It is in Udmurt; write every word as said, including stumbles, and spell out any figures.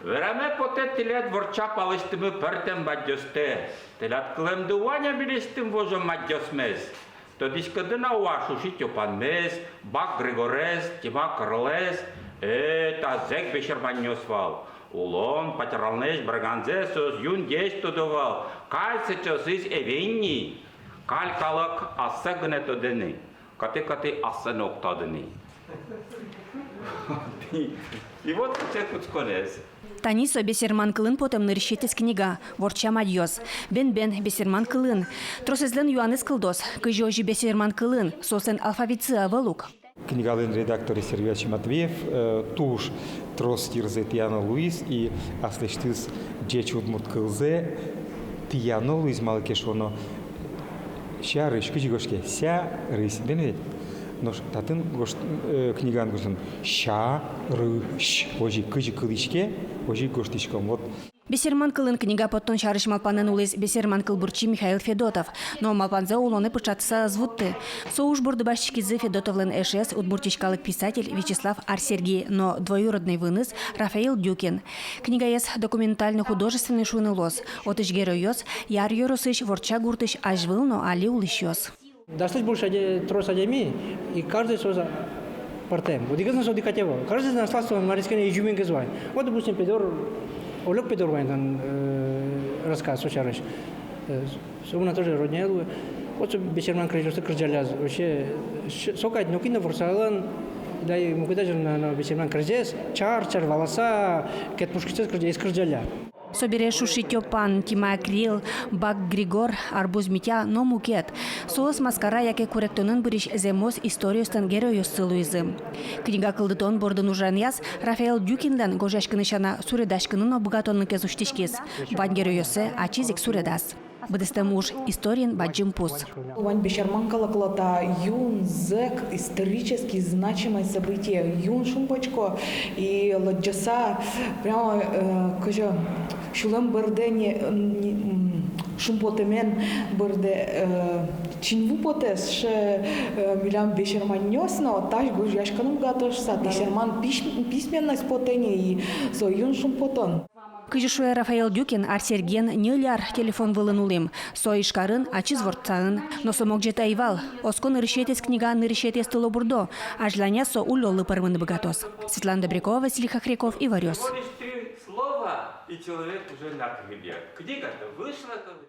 Вераме потэ тӥлед вордча палысьтымы пӧртэм мадьёстэ. Тӥляд кылэмды вань-а милесьтым вожо мадьёсмес? Тодӥськоды на уа Шушы Стёпанмес, Бак Григорез, Тима Кырлэз? Э, та зэк бесерманъёс вал. Улон патералнэсь бырганзэ соос юн ӟеч тодо вал. Каль сыӵеосыз ӧвӧл ни. Каль калык ассэ гинэ тодэ ни. Кӧты-кӧты ассэ но уг тоды ни. И вот сыӵе кутсконэз. Тани со бесерман кылын потэм нырысетӥез книга «Вордча мадьёс». Бен-бен, бесерман кылын. Тросэзлэн юанэз кылдоз: кызьы озьы бесерман кылын, соослэн алфавитсы ӧвӧл ук. Книгалэн редакторез Сергей Васильевич Матвеев, э, туж трос йырзэ тӥяно луиз, и аслэсьтыз ӟеч удмурт кылзэ тӥяно луиз, малы ке шуоно, сярысь, кызьы гожтӥське, сярысь, бен ведь? Нош татын гожт-, э, книгаын гожтэмын сярысь, озьы, кызьы кылӥське, озьы гожтӥськом. Вот. Бесерман кылын книга поттон сярысь малпанэн улӥз бесерман кылбурчи Михаил Федотов, но малпанзэ улонэ пыӵатыса ӧз вутты. Со уж борды басьтӥськизы Федотовлэн эшез, удмуртысь калык писатель Вячеслав Ар-Серги, но двоюродной выныз Рафаил Дюкин. Книгаез документально-художественной шуыны луоз. Отысь геройёс Яр ёросысь Вордча гуртысь азьвыл но али улӥсьёс. Дас тысяч больше аде-, трос адями, и каждый соос пӧртэм. Одӥгез но со одӥг кадь ӧвӧл. Каждый но аслаз со марисконэ изюминкаез вань. Вот, допустим, Педор, Олёк Педор вань тан, э, рассказ со сярысь. Э, со мынам тоже родня луэ. Вот со бесерман крезьёсты кырӟаляз. Вообще, с-, со кадь нокин но ворсалан, да и мукет азьын но, но бесерман крезез, чар-чар валаса, кет пушкысьтыз кырӟа-, эз кырӟаля. Собере Шушы Стёпан, Тима Крил, Бак Григор, Арбуз Митя но мукет. Соос маскара яке куректонэн бырись зэмос историослэн геройёссы луизы. Книга кылдытон бордын ужанъяз Рафаил Дюкинлэн гожъяськыны сяна суредаськыны но быгатонлыкез усьтӥськиз. Вань геройёссэ ачиз ик суредаз. Быдэстэм уж — историын бадӟым пус. Вань бесерман калыклы та юн зэк исторически значимое событие. Юн шумпотӥсько и лыдӟыса прямо, э, кызьы сюлэм бӧрдэ ни, ни, м, шумпотэмен бӧрдэ, э, чиньыво потэ, сыӵе, э, милям бесерманъёс но таӵе гожъяськыны быгато шуса. Бесерман пись-, письменность потэ ни, и со юн шумпотон. Кызьы шуэ Рафаил Дюкин, Ар-Сергиен ньыль ар телефон вылын улӥм. Со Ижкарын, ачиз Вордсаын. Но со могӟет ӧй вал. Оско нырысетӥез книга нырысетӥез тылобурдо. Азьланяз со уллёлы пӧрмыны быгатоз. Светлана Добрякова, Василий Хохряков, Иворъёс. Всего лишь три слова, и человек уже на крыльях. Книга-то вышла, говорит.